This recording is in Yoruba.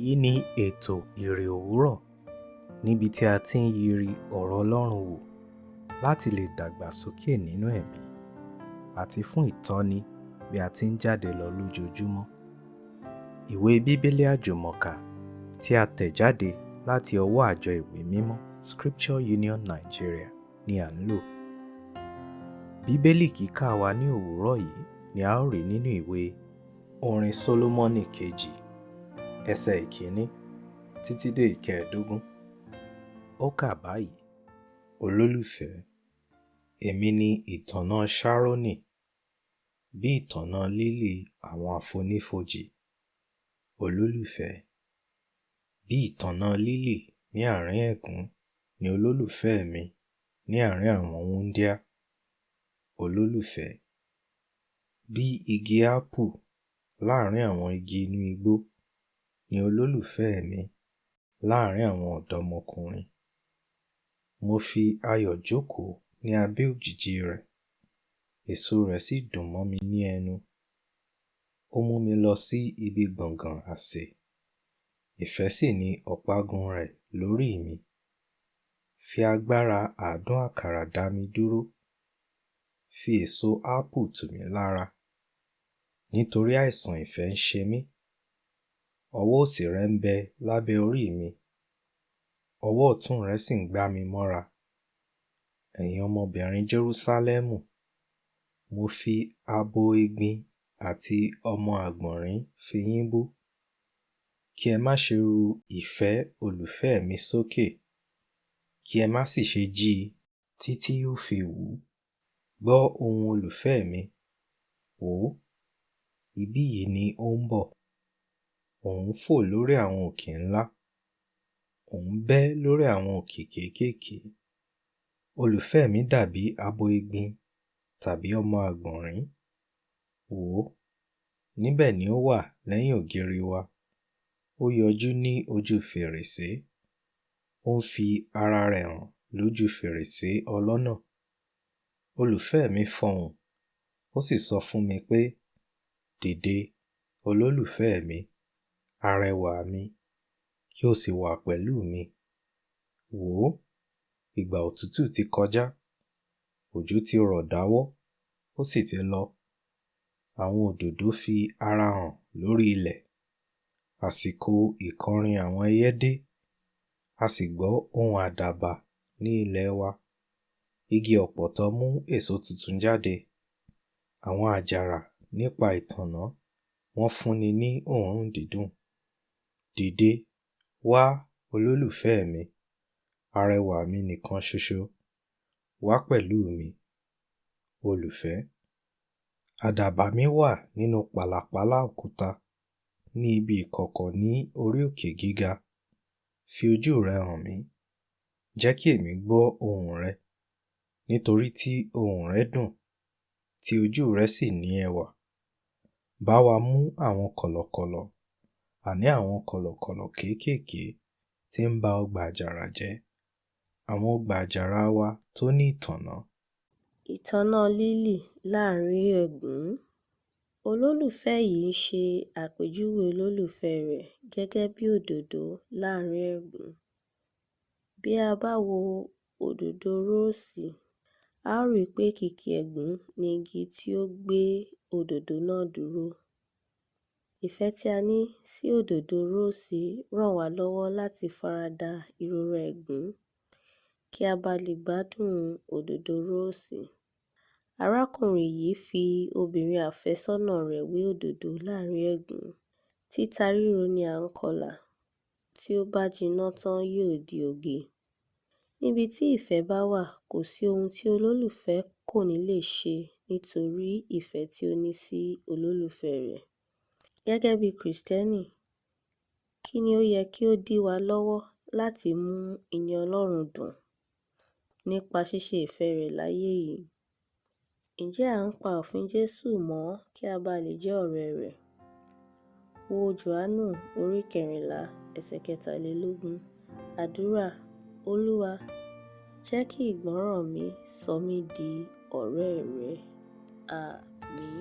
Èyí ni ètò Ìrè Òwúrọ̀ níbi tí a ti ń yiri ọ̀rọ̀ Ọlọ́run wò láti lè dàgbàsókè nínú ẹ̀mí àti fún ìtọ́ni bí a ti ń jáde lọ lójoojúmọ́. Ìwé Bíbélì Àjùmọ̀kà tí a tẹ̀ jáde láti ọwọ́ àjọ ìwé mímọ́ Scripture Union Nigeria ni à ń lò. Bíbélì kíkà wa ní òwúrọ̀ yìí ni a ó rí nínú ìwé Orin Sólómọ́nì kejì, ẹsẹ̀ ìkíní títí dé ìkẹẹ̀dógún. Ó kà báyìí: Olólùfẹ́, èmi ni ìtànná Ṣárónì, bí ìtànná lílì àwọn àfonífojì. Olólùfẹ́, bí ìtànná lílì ní àárín ẹ̀gún ni olólùfẹ́ mi ní àárín àwọn wúńdíá. Olólùfẹ́, bí igi ápù láàrín àwọn igi inú igbó ni olólùfẹ́ mi láàrín àwọn ọ̀dọ́mọkùnrin. Mo fi ayọ̀ jókòó ní abẹ́ òjìji rẹ̀, èso rẹ̀ sì dùn mọ́ mi ní ẹnu. Ó mú mi lọ sí ibi gbọ̀ngàn àsè, ìfẹ́ sì ni ọ̀págun rẹ̀ lórí mi. Fi agbára àádùn àkàrà dá mi dúró, fi èso ápù tù mí lára. Nítorí àìsàn ìfẹ́ ń ṣe mí, ọwọ́ òsì rẹ ń bẹ lábẹ́ orí mi, ọwọ́ ọ̀tún rẹ sì ń gbá mi mọ́ra. Ẹ̀yin ọmọbìnrin Jerúsálẹ́mù, mo fi abo egbin àti ọmọ àgbọ̀nrín fi yín bú, kí ẹ má ṣe ru ìfẹ́ olùfẹ́ mi sókè, kí ẹ má sì ṣe jí i títí yóò fi wù ú. Gbọ́ ohùn olùfẹ́ mi, wò ó, ibí yìí ni ó ń bọ̀. Òun fò lórí àwọn òkè ńlá, òun bẹ́ lórí àwọn òkè kéékèèké. Olùfẹ́ mi dàbí abo egbin tàbí ọmọ àgbọ̀nrín. Wò ó, níbẹ̀ ni ó wà lẹ́yìn ògiri wa. Ó yọjú ní ojú fèrèsé, ó ń fi ara rẹ̀ hàn lójú fèrèsé ọlọ́nà. Olùfẹ́ mi fọhùn, ó sì sọ fún mi pé, dìde, olólùfẹ́ mi, arẹwà mi, kí o sì wà pẹ̀lú mi. Wò ó, ìgbà òtútù ti kọjá, òjò ti rọ̀ dáwọ́, ó sì ti lọ. Àwọn òdòdó fi ara hàn lórí ilẹ̀. Àsìkò ìkọrin àwọn ẹyẹ dé, a sì gbọ́ ohùn àdàbà ní ilẹ̀ wa. Igi ọ̀pọ̀tọ́ mú èso tuntun jáde. Àwọn àjàrà nípa ìtànná wọ́n fúnni ní òórùn dídùn. Dìde, wá, olólùfẹ́ mi, arẹwà mi nìkan ṣoṣo, wá pẹ̀lú mi. Olùfẹ́, àdàbà mi wà nínú pàlàpálá òkúta, ní ibi ìkọ̀kọ̀ ní orí òkè gíga. Fi ojú rẹ hàn mí, jẹ́ kí èmi gbọ́ ohùn rẹ, nítorí tí ohùn rẹ dùn, tí ojú rẹ sì ní ẹwà. Bá wa mú àwọn kọ̀lọ̀kọ̀lọ̀, àní àwọn kọ̀lọ̀kọ̀lọ̀ kéékèèké tí ń ba ọgbà àjàrà jẹ́, àwọn ọgbà àjàrà wa tó ní ìtànná. Ìtànná lílì láàrín ẹ̀gún. Olólùfẹ́ yìí ń ṣe àpèjúwe olólùfẹ́ rẹ̀ gẹ́gẹ́ bí òdòdó láàrín ẹ̀gún. Bí a bá wo òdòdó róòsì, a ó rí i pé kìkì ẹ̀gún ni igi tí ó gbé òdòdó náà dúró. Ìfẹ́ tí a ní sí òdòdó róòsì ràn wá lọ́wọ́ láti farada ìrora ẹ̀gún kí a ba lè gbádùn òdòdó róòsì. Arákùnrin yìí fi obìnrin àfẹ́sọ́nà rẹ̀ wé òdòdó láàrín ẹ̀gún. Títa ríro ni à ń kọlà, tí ó bá jiná tán yóò di oge. Níbi tí ìfẹ́ bá wà, kò sí ohun tí olólùfẹ́ kò ní lè ṣe nítorí ìfẹ́ tí ó ní sí olólùfẹ́ rẹ̀. Gẹ́gẹ́ bí Kìrìsìtẹ́nì, kí ni ó yẹ kí ó dí wa lọ́wọ́ láti mú inú Ọlọ́run dùn nípa ṣíṣe ìfẹ́ rẹ̀ láyé yìí? Ǹjẹ́ à ń pa òfin Jésù mọ́ kí a ba lè jẹ́ ọ̀rẹ́ rẹ̀? Wo Jòhánù orí 14, ẹsẹ̀ 23. Àdúrà: Olúwa, jẹ́ kí ìgbọ́ràn mi sọ mí di ọ̀rẹ́ rẹ. Àmín.